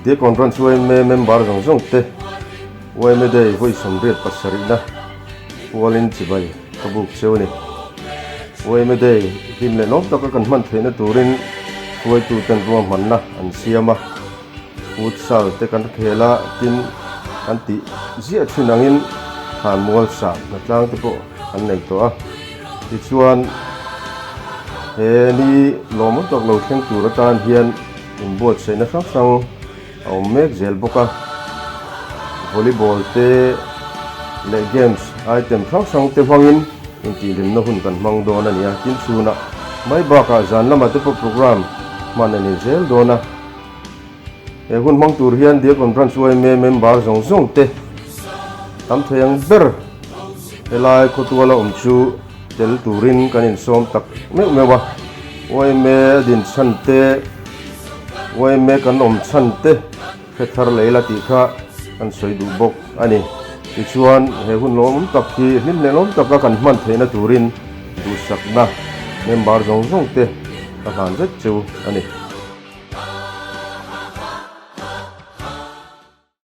Diakon Branch yma member zawng zawng te yma Day vawi 87na pualin chibai ka buk cheu a ni. Yma Day hlim leh lawm taka kan hman theihna turin hruaituten ruahmanna an siam a, futsal te kan khel a, tin kan tih ziah thin angin thlanmual sa hnatlang te pawh an nei tawh a. Tichuan he ni lawmawm tak lo thleng tur atan hian inbuatsaihna hrang hrang a awm mek zel bawk a. Volleyball te leh games item hrang hrang te hmangin intihhlimna hun kan hmang dawn a ni a. Tin chhunah mai bakah zan lamah te pawh program hman a ni zel dawn a. He hun hmang tur hian Diakon Branch yma member zawng zawng te tam thei ang ber helai khawtuala awm chu tel turin kan insawm tak meuh meuh a. Yma a din chhan te, yma kan awm chhan te hre thar leh ila tih kha kan sawi duh bawk a ni. Tichuan he hun lawmawm tak hi hlim leh lawm taka kan hman theihna turin duhsakna member zawng zawng te ka hlan vek cheu a ni.